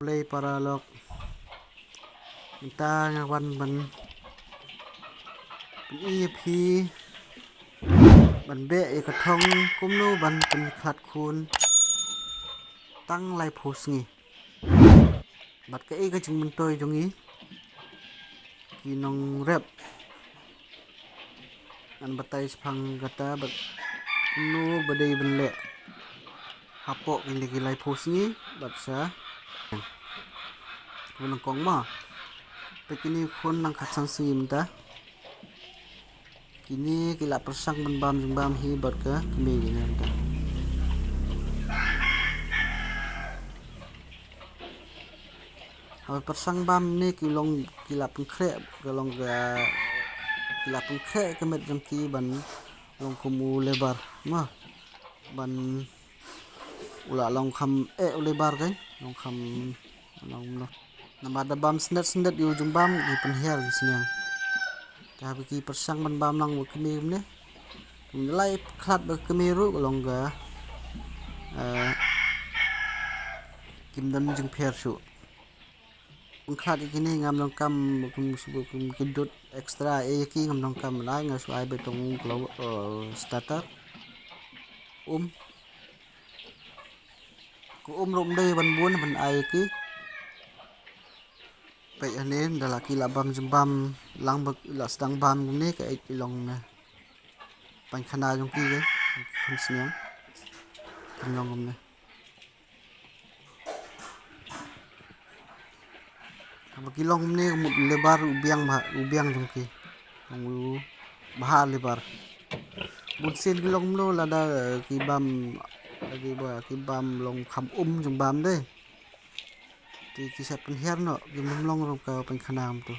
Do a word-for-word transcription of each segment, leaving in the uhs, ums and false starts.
Khublei paralok. Mynta nga wan ban pyni ïa phi ban beh ïa ka thong kumno ban pynkhlad khun tang laiphew sngi. Bad kaei ka jingmyntoi jong ngi ki nongrep. Ngan batai shaphang kata bad kumno ba dei ban leh hapoh kine ki laiphew sngi bad sa ba nyngkong ma. Peit kine khun nang khatsan sngi mynta. Kine ki la pyrshang ban bam jingbam hi bad ka kmie kine mynta. Haba pyrshang bam ne ki long ki la pynkhreh, ka long ka, ki la pynkhreh ka met jong ki ban long kum u lebar ma, ban u la long kham eh u lebar kan, long kham long lo. Namar da bam snet snet ïa u jingbam ki pynhiar ki sniang. Te haba ki pyrshang ban bam lang bad kmie kumne, kumne lai khlad bad kmie ruh ka long ka, eh, kim don jingpher shuh. Pynkhlad ïa kine ngam donkam kum shu kum ki dud extra, eh, ïa ki ngam donkam, ai nga shu ai beit tang u klou, eh, starter. Um. Ka um ruh ym dei ban bun ban ai ïa ki. Peit hangne da la ki la bam jingbam lang bad la sdang bam kumne ka eit ki long ne. Painkhana jong ki, ki khun sniang. Ki long kumne. Haba ki long kumne ka mut lebar u biang bha, u biang jong ki. Long u bha lebar. Bun sien ki long kumno lada, eh, ki bam, lada ki ba, ki bam long kham um jingbam de. Te ki sa pynhiar noh, kim long ruh ka painkhana kumto.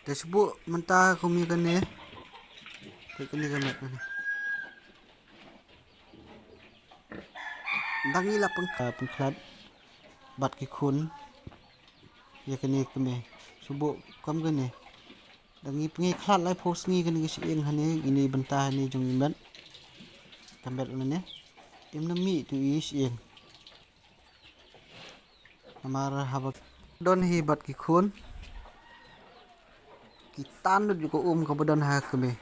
Te shu buh mynta kum ïa kane. Te kane ka met kane. Dang ngi la pynkhlad, pynkhlad bad ki khun ïa kane kmie. Shu buh kum kane. Dang ngi pynkhlad laiphew sngi kane ka shyieng hangne, ine bynta hangne jong i met. Ka met hangne. Im nang mih tu i shyieng. Namar haba don hi bad ki khun ki tan lut ïa ka um kaba don ha ka kmie.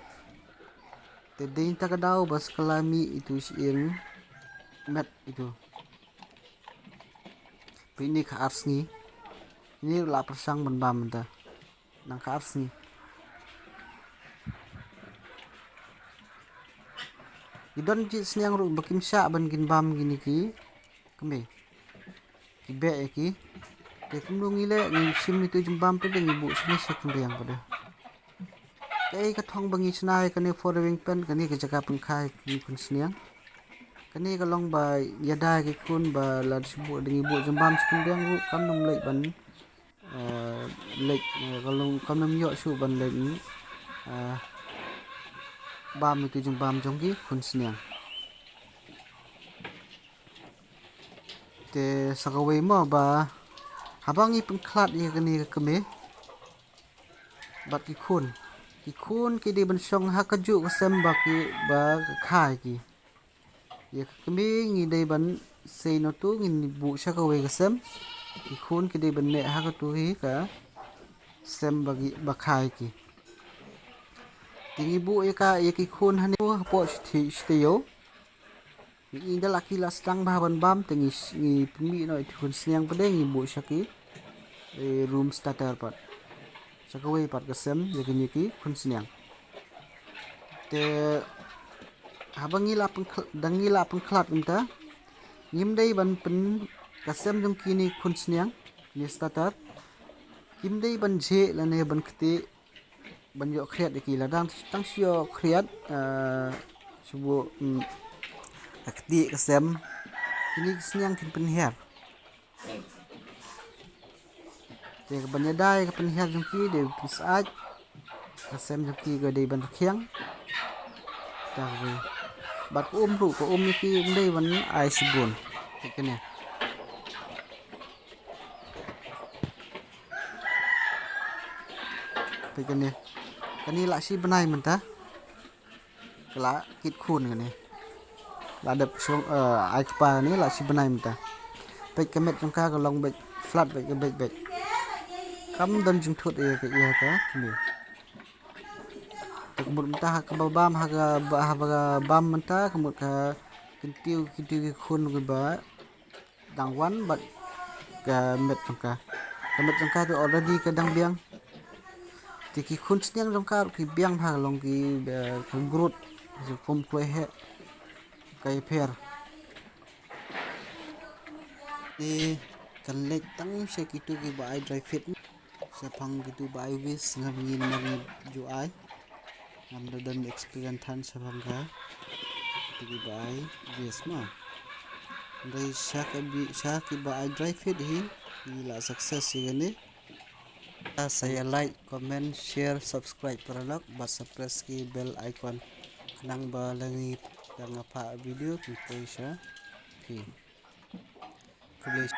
Te dei ta ka daw ba sa ka la mih itu shyieng met itu. Peit ine ka ar sngi. Ine la pyrshang ban bam mynta. Nang ka ar sngi. Ki don ki sniang ruh ba kim shah ban kin bam kine ki kmie. Ki beh ïa ki. Te kumno ngi leh, ngi shim itu jingbam pat de ngi buh shane sha kynriang pat de. Kaei ka thong ba ngi shna ïa kane four wing pen, kane ka jaka pynkha ïa ki khun sniang. Kane ka long ba ïada ïa ki khun ba lada shu buh, da ngi buh jingbam sha kynriang ruh kam nym leit ban eh, leit, eh, ka long kam nym ïoh shuh ban leit, eh, bam itu jingbam jong ki khun sniang. Te sa kawei mo ba haba ngi pynkhlad ïa kane ka kmie bad ki khun, ki khun ki dei ban shong ha kajuh ka sem ba ki, ba ka kha ïa ki. Ïa ka kmie ngi dei ban sei noh tu, ngin buh sha kawei ka sem. Ki khun ki dei ban neh ha katu hi ka sem ba ki, ba kha ïa ki. Te ngi buh ïa ka, ïa ki khun hangne hapoh shi taïew. Ngi ïohi da la ki la sdang bha ban bam, te ngi, ngi pynmih noh ïa ki khun sniang pat de ngi buh sha ki, eh, room starter pat. Sha kawei pat ka sem ïa kine ki khun sniang. Te haba ngi la pynkhl-, da ngi la pynkhlad kumta, ngim dei ban pyn, ka sem jong kine khun sniang, kine starter, kim dei ban jhieh lane ban ktieh, ban ïoh khriat ïa ki. Lada tang shu ïoh khriat, eh, shu buh, mm, ka ktieh ka sem, kine ki sniang kin pynhiar. Te ka ban ïada ïa ka pynhiar jong ki dei ban pynsyaid. Ka sem jong ki ka dei ban rkhiang. Te ka, bad ka um ruh, ka um ïa ki ym dei ban ai shibun. Te kane. Te kane. Kane la shi bnai mynta. Ka la kit khun kane. La dep shong, eh, ai kpa ni la shi bnai mynta. Peit ka met jong ka ka long beit flat beit ka beit beit. Kam don jingthut ïa ka ïa ka kmie. Te ka mut mynta ha kaba bam ha kaba ha kaba bam mynta ka mut ka kyntiew kyntiew ki khun kiba dang wan bad ka met jong ka. Ka met jong ka te already ka dang biang. Te ki khun sniang jong ka ruh ki biang ha long ki, eh, ka growth. Kum kloi heh. Ka ïapher. Te kan leit tang sha kitu kiba ai dry feed. Shaphang kitu ba ai waste ngam ngi namar ngi ju ai. Ngam da don experience than shaphang ka. Kitu kiba ai waste ma. Dei sha ka bi sha kiba ai dry feed hi. Ngi la success hi kane. Sa ïa like, comment, share, subscribe paralok bad sa press ki bell icon. Khnang ba lada ngi dang phah video kin poi sha phi. Khublei.